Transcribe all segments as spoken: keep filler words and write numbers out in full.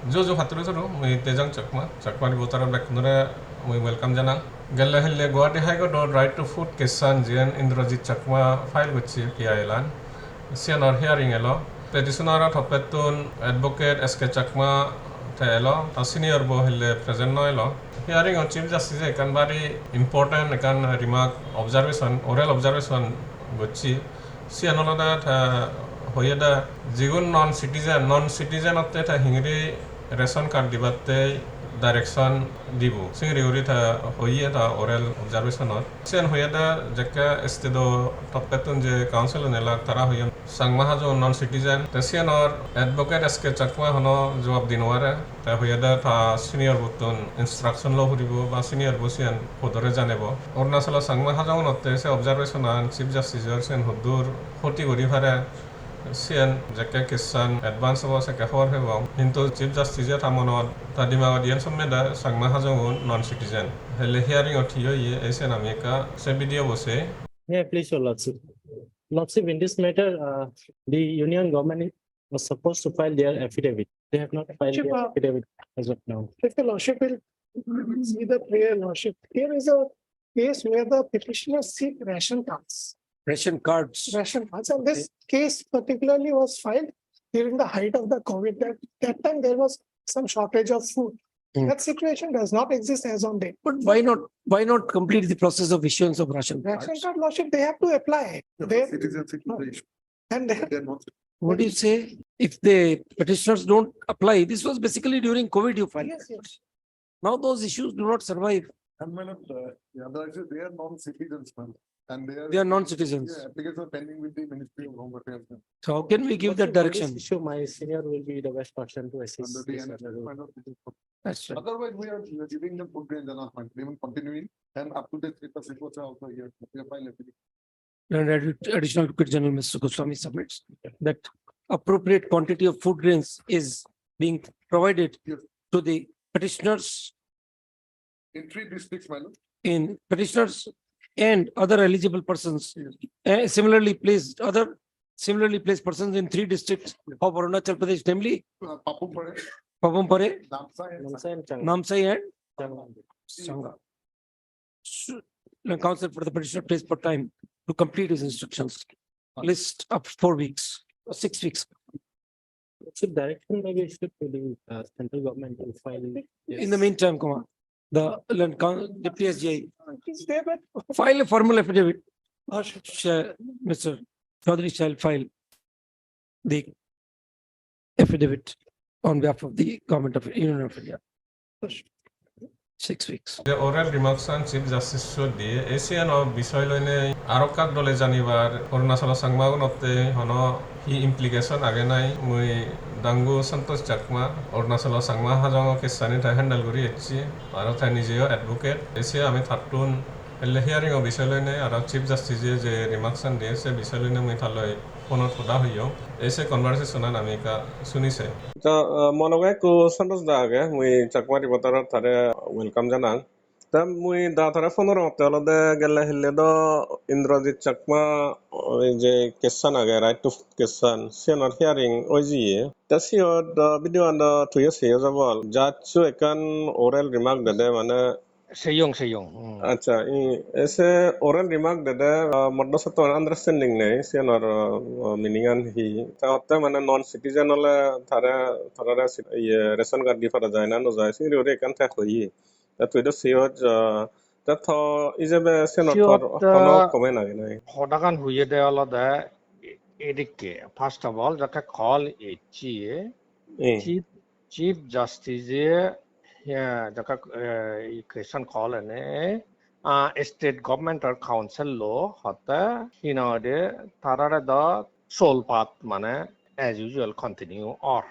Ju ju patturu turu, mui Tejang Chakma, Chakma Reporter bekkunore mui welcome janang. Gelle hille Guwahati High Court-ot Right to Food case-an jiyen Indrajit Chakma file gocche P I L-an, siyanor hearing elo. Petitioner-o toppettun advocate S K Chakma te elo, ta senior bo hille present no elo. Hearing-ot Chief Justice-e ekkan bari important ekkan remark, observation, oral observation gocche. Siyan olode te hoyede jigun non citizen, non citizen-otte te hingiri ration card dibatte direction dibo. Singiri guri te hoye ta oral observation-ot. Siyan hoyede jekke state-o toppettun je council-un elak tara hoyon Changma Hajong non citizen. Te siyanor advocate S K Chakma hono jobab di no pare. Te hoyede ta senior bottun instruction lo puribo ba senior bo siyan podore janebo. Arunachalo Changma Hajongunotte se observation-an Chief Justice-or siyan hoddur hoti guri pare, siyan jekke case-an advance obo sekke hobor pebong. Hintu Chief Justice-e ta monot, ta dimagot iyan sommede Changma Hajongun non citizen. Helle hearing-ot hi oye, ei siyan ami ekka se video bo sei. Yeah, please, Your Lordship. Lordship, in this matter, uh, the union government was supposed to file their affidavit. They have not filed Chief, their uh, affidavit as of now. If the lordship will see the prayer, lordship, here is a case where the petitioners seek ration cards. Ration cards. Ration cards. And this Okay. case particularly was filed during the height of the COVID. That, that time there was some shortage of food. Hmm. That situation does not exist as on date. But why not, why not complete the process of issuance of ration cards? Ration card, lordship, they have to apply. Yeah, they citizenship is the issue. And they They are not. What do you say? If the petitioners don't apply, this was basically during COVID you filed. Yes, yes. Now those issues do not survive. And my lord, uh, the other issue, they are non-citizens, ma'am. And they are They are non-citizens. Yeah, applications are pending with the Ministry of Home Affairs, ma'am. So how can we give that Lordship, on this direction? Issue, my senior will be the best person to assist Under the this N F S, matter. My lord, this is That's right. Otherwise, we are, we are giving them food grains announcement, even continuing, and up to date, it was, it was also here. We have filed everything. And Addi-, Additional Advocate General Mister Goswami submits that appropriate quantity of food grains is being provided Yes. to the petitioners In three districts, my lord. In petitioners and other eligible persons, Yes. eh, similarly placed, other similarly placed persons in three districts of Arunachal Pradesh, namely Uh, Papum Pare, Papum Pare, Namsai and Namsai and Changma. Namsai and Changma. Changma. Su-, the counsel for the petitioner prays for time to complete his instructions. List of four weeks, or six weeks. So direction may be issued to the, uh, central government to file. In the Yes. meantime, Kumar, the land coun-, the P S G I Is there, but file a formal affidavit. Oh, sure. Shall, Mister Chaudhary shall file the affidavit on behalf of the Government of Union of India. Six weeks. Je oral remarks-an Chief Justice-ot diye, ei siyano bisoy loinei aro ekka dole janibar Arunachalo Changmagunotte hono hi implication age nai, mui Dangu Santosh Chakma, Arunachalo Changma Hajongo case-ani te handle guri ecchi, aro te nijeyo advocate, ei siye ami tattun elle hearing-o bisoy loinei aro Chief Justice-e je remarks-an diye, se bisoy loinei mui ta loi phone-ot hoda hoyong. Ei se conversation-an ami ekka suni sei. Ta, ah, mo loge ekku Santosh da age, mui Chakma Reporter-ot tare welcome janang. Ta mui da tare phone gorongotte olode gelle hille do Indrajit Chakma, oi je case-an age, right to case-an, siyanor hearing oi jiye. Ta siyot, ah, video-an do tuiyo seyos obol. Judge-o ekkan oral remark dede, mane Seyong, seyong. Hmm. Accha, i, e se oral remark dede, ah, moddo sotto mane understanding nei, siyanor, ah, meaning-an hi. Ta hotte mane non citizen ole tare, tarare si-, iye, ration card di para jai na no jai, singiri guri ekkan te hoye. Ta tui do siyot, ah, ta to ijebe siyanor tor Siyot, hono ah, comment age nai? Hodagan hoyede olode e-, edikke. First of all, jakke call ecche, Eh. Chief, Chief Justice-e, eh, jaka, eh, question call ene, ah, state government or council lo hotte, hi nang hoide, tarare do sol path mane as usual continue or.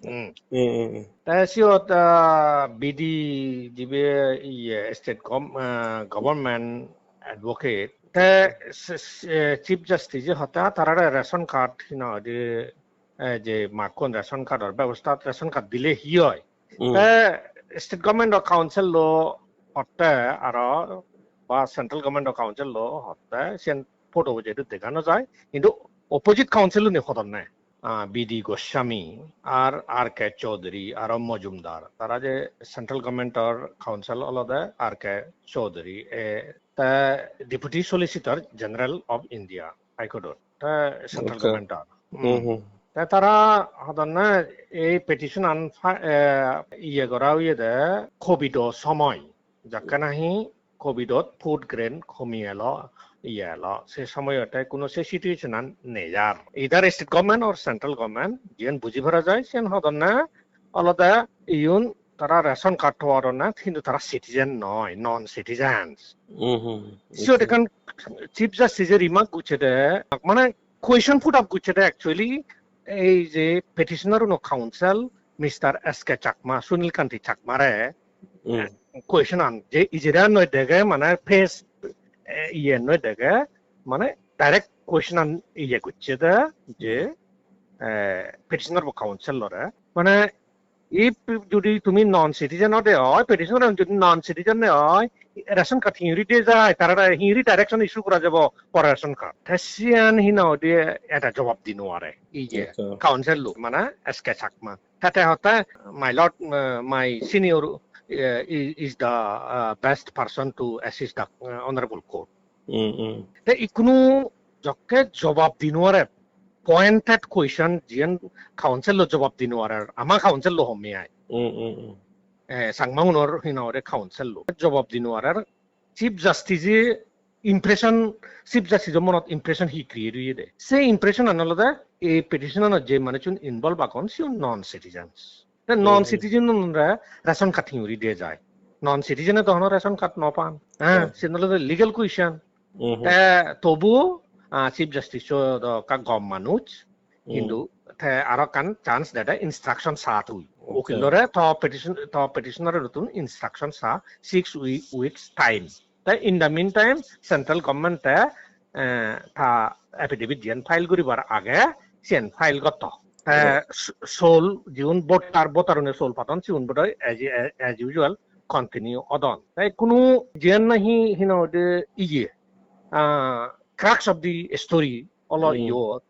Hmm. Eh, eh, eh. Te siyot, ah, B D jibe iye state gov-, ah, government advocate, te s-, s-, eh, Chief Justice-e hotte tarare ration card hi nang hoide, eh, je makkon ration card-or bebosta, ration card dile hi oi? Hmm. Te state government of council lo hotte aro ba central government of council lo hotte siyen photo bo jehetu dega no jai, hintu opposite council-une hodonne. ah, B D Goswami, ar R K Chaudhary, aro Majumdar. Tara je central government-or counsel olode R K Chaudhary. E, te Deputy Solicitor General of India, High Court-or. Te central Okay. government-or. Hmm. Hmm, hmm. Te tara hodonne ei petition-an fa-, eh, iye gora oyede COVID-o somoy. Jakke nahi COVID-ot food grain homi elo, iye elo, se somoyotte kuno se situation-an nei ar. Either state government or central government, jiyen buji para jai, siyen hodonne olode iyun tara ration card towadonne, hintu tara citizen noi, non citizens. Mhm. Siyot ekkan Chief Justice-e remark gochchede, mane question put up gochchede actually, ei je petitioner-uno counsel, Mister S K Chakma, Sunil Kanti Chakmare, Hmm. question-an, je ijere noi dege, mane face, eh, iye noi dege, mane direct question-an iye gochchede, je, eh, petitioner bo counsel-ore. Mane, if jodi tumi non citizen ode oi, petitioner jodi non citizen ode oi, ration card hingiri de jai, tarare hingiri direction issue gora jabo for ration card. Te siyan hi nang hoide eta jobab di no pare. Iye, Acha. counsel-lo, mane S K Chakma. Te te hotte, "My lord, uh, my senior, uh, is, is the, uh, best person to assist the, uh, honorable court." Hmm, hmm. Te ikkunu jokke jobab di no pare, pointed question jiyen counsel-lo jobab di no pare, ama counsel-lo homme ai. Hmm, hmm, hmm. Eh, Changma-unor hi nang hoide counsel-lo jobab di no pare. Chief Justice-e impression, Chief Justice-o monot impression hi create oyede? Se impression-an olode ei petition-anot je manuchun involve agon, siun non citizens. Te non Hmm. citizen-unore ration card hingiri de jai? Non citizen-e to hono ration card no pan. Eh, Hmm. siyen olode legal question. Mhm. Te tobu, ah, Chief Justice-o do ekka gom manuj, Hmm. hintu te aro ekkan chance dede instruction sa tui. Okay. Ukillore to petition, to petitioner-ottun instruction sa six wee-, weeks time. Te in the meantime, central government-e, eh, ta affidavit jiyen file guribar age, siyen file gotto. Te Hmm. s-, sol, jiun voter, voter-une sol padon, siun bodoi as, as usual continue odon. Te ikkunu jiyen nahi hi nang hoide iye, ah, crux of the story olo Hmm. iyot,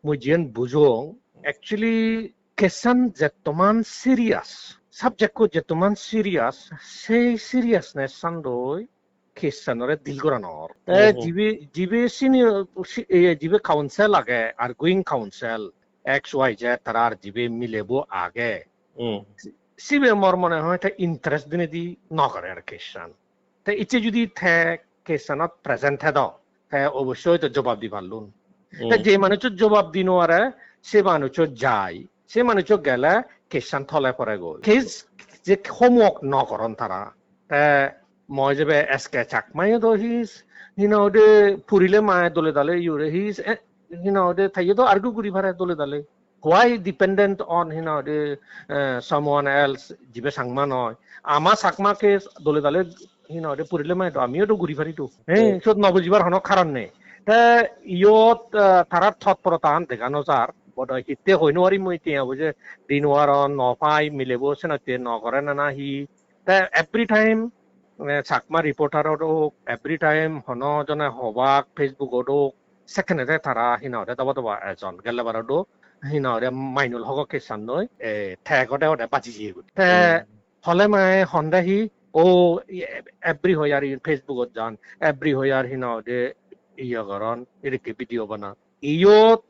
mui jiyen bujong, actually case-an jettoman serious, subject-ko jettoman serious, sei seriousness-an doi case-anore deal gora no or. Te Hmm, hmm. jibe, jibe senior, si-, eh, jibe counsel age, arguing counsel, X Y Z tarar jibe milebo age, Hmm. sibe mor mone hoi te interest dinedi no gore ar case-an. Te icche judi te case-anot present thedo, te obossoi to jobab di pallun. Te Hmm. je manuchcho jobab di no pare, se manuchcho jai, se manuchcho gele case-an tole pore goi. Case je homework no goron tara. Te mui jebe S K Chakma-yo do hi, hi nang hoide Purulema-ye dole dale iyore hi, eh, hi nang hoide te-yo do argue guri pare dole dale. Why dependent on hi nang hoide, eh, someone else jibe Changma noi? Ama Chakma case dole dale hi nang hoide Purulema-ye do, amiyo do guri pari do. Eh, Hmm. siyot no bujibar hono karon nei. Te iyot, eh, tarar totporotan dega no jar. Bodoi hitte hoi no parim mui, te obo je di no paron, no pai, milebo senotte no gore na nahi. Te every time, eh, Chakma reporter-ot ok, every time hono jone hobak Facebook-ot ok, sekkene te tara hi nang hoide doba doba ejon. Gelle barot do hi nang hoide Mainul Hogo case-an loi, eh, tag ode ode baji jeye guri. Te Hmm. hole mane honde hi, o, every hoyar Facebook-ot jan, every hoyar hi nang hoide iye goron, edokke video banan. Iyot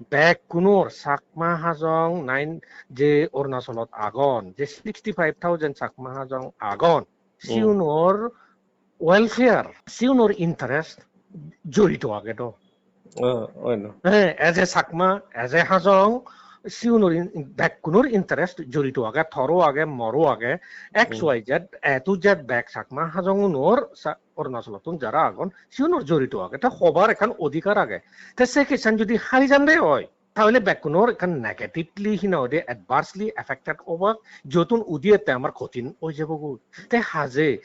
bekkunor Chakma Hajong nine je Arunachalot agon, je sixty-five thousand Chakma Hajong agon, Hmm. siunor welfare, siunor interest jorito age do. Oh, oi no. Eh, as a Chakma, as a Hajong, siunor in-, bekkunor interest jorito age, toro age, moro age, Hmm. X Y Z, A to Z bek Chakma Hajong unor sa-, Arunachalottun jara agon, siunor jorito age, te hobar ekkan odhikar age. Te se case-an jodi hai jande oi, tahole bekkunor ekkan negatively hi nang hoide adversely affected obak, jotun udi ette amar khotin oi jebogoi. Te haje,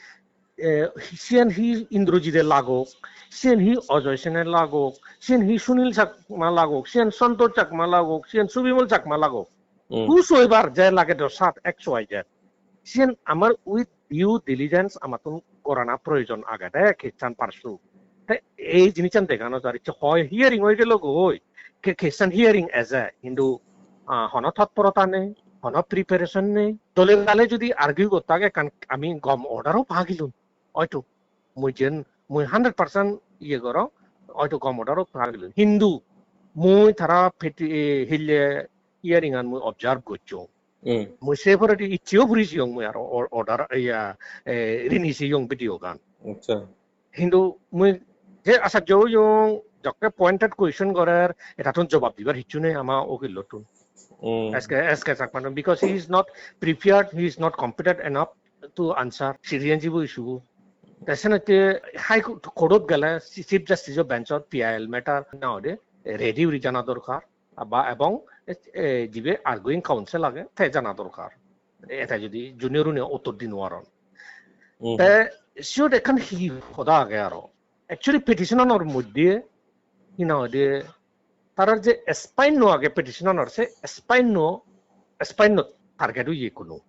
eh, siyen hi Indrajit-e lagok, siyen hi Ajoy Sen-e lagok, siyen hi Sunil Chakma lagok, siyen Santosh Chakma lagok, siyen Subimol Chakma lagok. Hmm. Whosoever je lage do sat X Y Z. Siyen amar with due diligence amattun gorana proyojon agede case-an pursue. Te ei jinissan dega no jar, icche hoi hearing oi gelo goi. ke-, case an hearing eje, hintu, ah, hono totporota nei, hono preparation nei. Dole dale jodi argue gotta age ekkan, ami gom order o pagilun. Oito mui jen, mui hundred percent iye goro, oito gom order o pagilun. Hintu mui tara peti-, eh, hille hearing an mui observe gocchong. Hmm. Mui se poredi iccheyo puri jiyong mui aro or-, order, iya, eh, rini jiyong video gan. Accha. Hintu mui je asajjo oyong, jokke pointed question gorer, etattun jobab dibar hissu nei ama ukillottun. Hmm. S K, S K Chakma, because he is not prepared, he is not competent enough to answer citizenship issue. Te senotte High Court-ot gele Chief Justice-o bench-ot P I L matter na hoide ready guri jana dorkar. Ba ebong, eh, jibe arguing counsel age, te jana dorkar. Eta jodi junior une uttor di nw paron. Mhm. Te siyot ekkan hi hoda age aro. Actually, petition-anor moddhe hi na hoide, tarar je spine no age petition-anor, se spine no, spine no target oye kuno.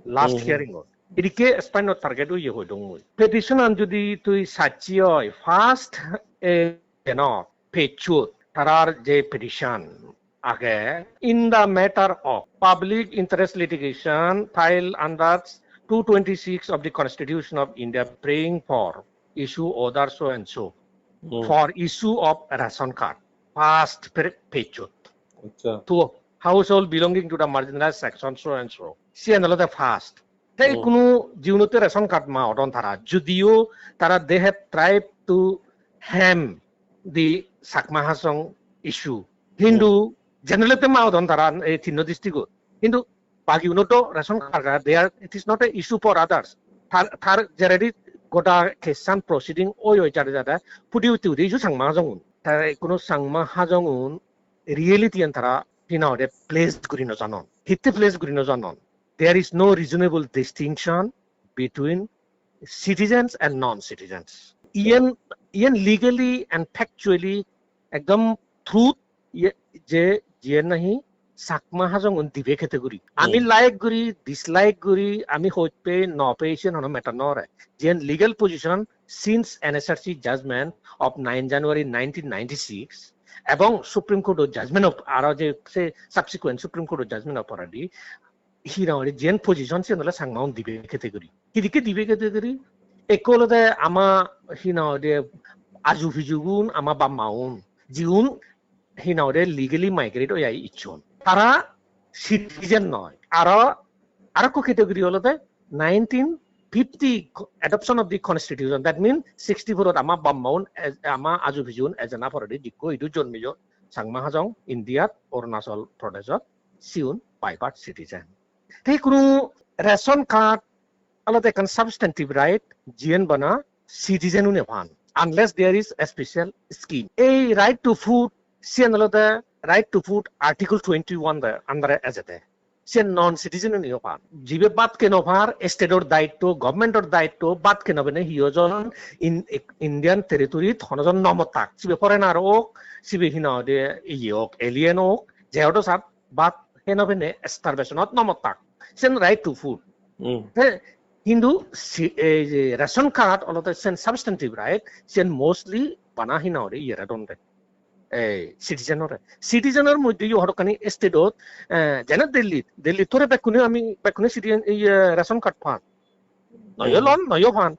Last Mhm. hearing-ot. Edikke spine no target oye hoi dong mui. Petition-an jodi tui sacchi oi, first, eh, no, page-ot tarar je petition age, "In the matter of public interest litigation filed under two twenty-six of the Constitution of India, praying for issue order so and so Hmm. for issue of ration card." First pre-, page-ot. Accha. To household belonging to the marginalized section so and so. Siyan olode first. Te Hmm. Ikkunu jiunotte ration card ma odon tara. Judiyo tara, they have tried to hem the Chakma Hajong issue. Hintu Hmm. generally te ma odon tara ei tinno district-ot. Hintu bagi unot do ration card, they are, it is not a issue for others. Tar, tar jeredi goda case-an proceeding oi oi jade jade, pudi utti utti issue Changma Hajong un. Te ikkunu Changma Hajong un reality-an tara hi na hoide place guri no janon. Hitte place guri no janon? There is no reasonable distinction between citizens and non-citizens. Iyen, iyen legally and factually ekdom truth, iye, je, je nahi Chakma Hajong un dibe category. Ami Hmm. like guri, dislike guri, ami hoj pei, no pei, siyen hono matter nw gore. Jiyen legal position since N S R C judgment of nine January nineteen ninety-six, ebong Supreme Court-o judgment of, aro je se subsequent Supreme Court-o judgment of already, hi nang hoide jiyen position siyen ole Changma un dibe category. Hidikke dibe category? Ekko olode ama hi nang hoide aju piju gun, ama bap ma un, jiun hi nang hoide legally migrate oi ai icchon. Tara citizen noi. Aro, aro ekko category olode nineteen fifty co-, adoption of the constitution. That means sixty-four ot ama bap ma un, e-, ama aju piju un ejana poredi jikko idu jonmijon Changma Hajong India-t, Arunachal Pradesh-ot, siun by birth citizen. Te ikkunu ration card olode ekkan substantive right, jiyen bana citizen une pan, unless there is a special scheme. Ei right to food, siyen olode right to food Article twenty-one de under-e ejede. Siyen non citizen uneyo pan. Jibe bhat hei no par, state-or daitto, government-or daitto, bhat hei no pene hi ojon in, Indian territory-t hono jon no mottak. Sibe foreigner ok, sibe hi nang hoide iye ok, alien ok, je hodo sat bhat hei no pene starvation-ot no mottak. Siyen right to food. Hmm. Te hintu si-, ei je ration card olode siyen substantive right, siyen mostly bana hi nang hoide iyere donde. Ei citizen-ore. Citizen-or moddheyo hodokkani state-ot, eh, jene Delhi, Delhi tore bekkune ami, bekkune citizen, iye, ration card pan. Noyo Hmm. lon, noyo pan.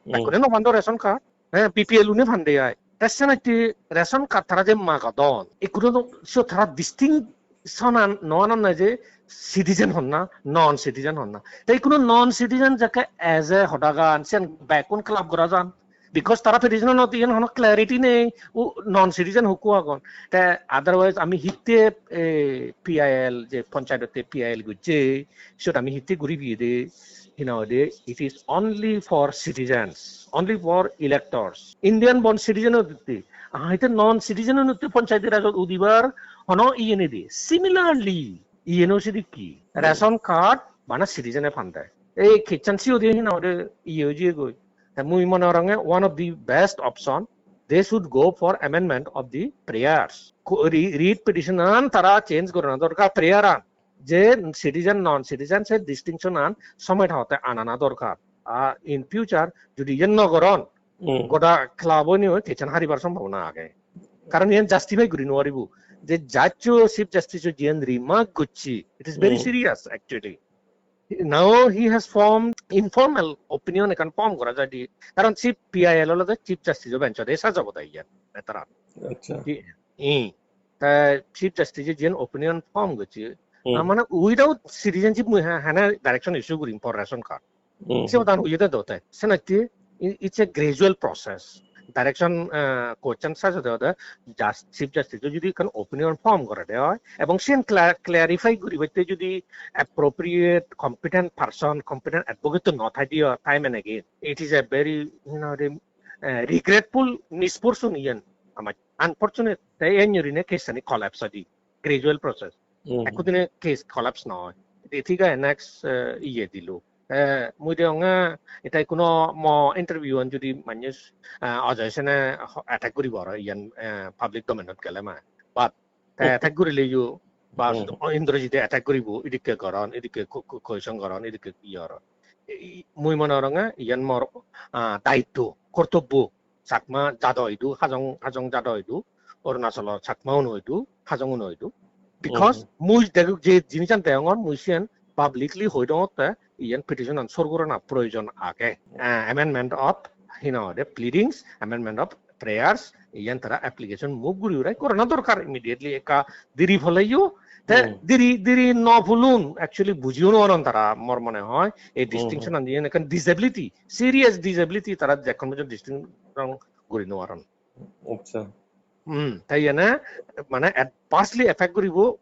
Hmm. Bekkune no pan do ration card. Eh, B P L une pan de ai. Te senotte ration card tara je magodon, ikkunu do siyot tara distinction an no anon na je citizen honna, non citizen honna. Te ikkunu non citizen jekke eje hodagan, siyen bekkun club gora jan. Because tara petition-anot iyen hono clarity nei, u, non citizen hukku agon. Te otherwise ami hitte, eh, P I L, je panchayadotte P I L gojje, siyot ami hitte guri piyede, hi nang hoide, it is only for citizens, only for electors. Indian born citizen-otte, ah, hitte non citizen-otte panchayati rajot udibar hono iye nei de. Similarly, iyeno sidikke. Hmm. Ration card bana citizen-e pande. Ei case-an siyot hi nang hoide iye oi jiyegoi. Te mui mone goronge one of the best option, they should go for amendment of the prayers. Ko-, re-, writ petition-an tara change gorana dorkar prayer-an. Je citizen, non citizen se distinction-an somet hote anana dorkar. Ar in future jodi iyen no goron, Hmm. goda club-o ni oi case-an haribar sombhabona age. Karon iyen justify guri no paribo. je judge-o, Chief Justice-o jiyan remark gocche, it is very Hmm. serious actually. Now he has formed informal opinion, ekkan form gora jai de. Karon Chief P I L olode Chief Justice-o bench-ot, ei saj obode iyan, veteran. Acha. Ki-, i, ta Chief Justice-e jiyan opinion form gocche, Hmm. ah, mane without citizenship mui ha-, hana direction issue gurim for ration card. Hmm. Se hodan hoyede do te. Senotte i-, it's a gradual process. Direction, ah, question saj ode ode, just Chief Justice-o jodi ekkan opinion form gorede oi, ebong siyen cla-, clarify guribatte jodi appropriate competent person, competent advocate-o no thai de oi, time and again, it is a very, you know, the, eh, regretful misfortune iyen amar. Unfortunate, te iyen gurinei case-ani collapse oi de, gradual process. Hmm. Ekko dine case collapse no oi. Te thik age, next, eh, iye dilo. Eh, mui degonge, eta ikkuno mo interview-an jodi manjye, eh, Ajoy Sene ho-, attack guribo aro iyan, eh, public domain-ot gele ma. But te Hmm. attack gurileyo, ba Hmm. Indrajit-e attack guribo, idikke goron, idikke ku-, ku-, question goron, idikke iye goron. I-, i-, mui mone goronge iyan mor, ah, daitto, kortobbo. Chakma jado idu, Hajong, Hajong jado idu, Arunachalo Chakma uno idu, Hajong uno idu. Because Hmm. mui degu-, je jinisan degongor, mui siyan publicly hoi dongotte, iyan petition-an sor gorana proyojon age. Ah, amendment of, you know, the pleadings, amendment of prayers, iyan tara application move guri urai gorana dorkar immediately, ekka diri poleyo. Te Hmm. diri, diri no polun, actually bujiyo no paron tara, mor mone hoi, ei Hmm. distinction-an iyan ekkan disability, serious disability, tara jekkon pojjonto distinction guri no paron. Acha. Hmm, te iyene mane adversely affect guribo,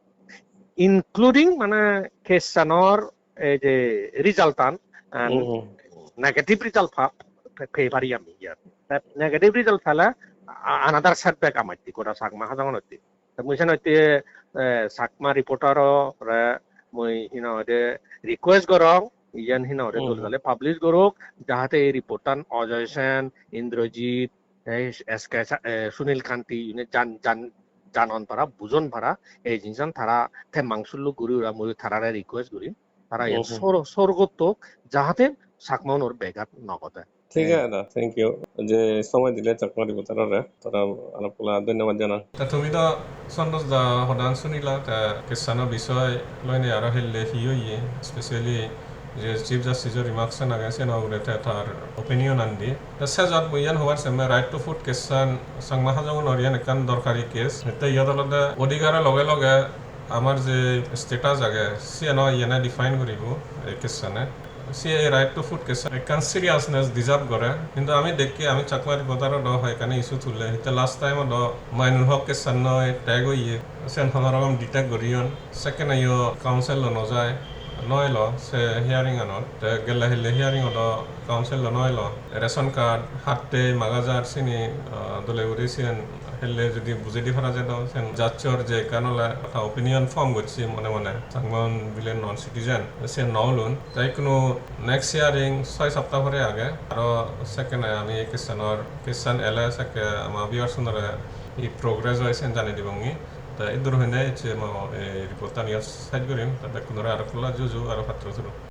including mane case-anor ei je result-an, ah, Hmm. negative result pa-, pe-, pei pari ami iyot. Te negative result pele a-, another setback amatte goda Chakma Hajong-unotte. Te mui senotte, eh, Chakma Reporter-ore mui hi nang hoide request gorong, iyan hi nang hoide Hmm. dole dale publish gorok, jahate ei report-an Ajoy Sen, Indrajit, ei S K Sa-, eh, Sunil Kanti, iyune jan-, jan-, janon para, bujon para, ei jinisan tara temmang sullo guri ura, mui tarare request gurim. Tara iyan Hmm. sor-, sor gottok, jahate Chakma-unor begat no gode. Thik age da, thank you. Je somoy dile Chakma Reporter-ore, tara alok pula dhonnobad janang. Ta tumi do Santosh da hodan sunila, ta case-ano bisoy loine aro helle hi oye, especially je Chief Justice-o remarks-an age, seno ugure te tar opinion-an di. Ta sejot mui iyan hobar sem, right to food case-an Chakma Hajong-unor iyan ekkan dorkari case. Te iyot olode odhikaro loge loge amar je status age, siyeno iyene define guribo ei case-ane. Siye ei right to food case ekkan seriousness deserve gore. Hintu ami dekki, ami Chakma Reporter-o do hoyekkani issue tulle. Hitte last time-o do Mainul Hok case-an noi tag oye. Sen hono rokom detect guriyon. Second-e yo counsel-o no jai. No elo se hearing-anot. Te gelle hille hearing-o do counsel-o no elo. Ration card, hatte maga jar sini, ah, dole guri siyen helle jodi bujei di para jedo, sen judge-or je ekkan ole ekka opinion form gocche mone mone, Changma-un bile non citizen, siyen no olun. Te ikkunu next hearing soi sapta pore age, aro sekkene ami case-anor, case-an ele sekke ama viewers-unore hi progress oi sen jani dibongi. Te iddur hoinei ecche mo ei report-an iyot sej gurim, te bekkunore aro ekkola juju aro patturu turu.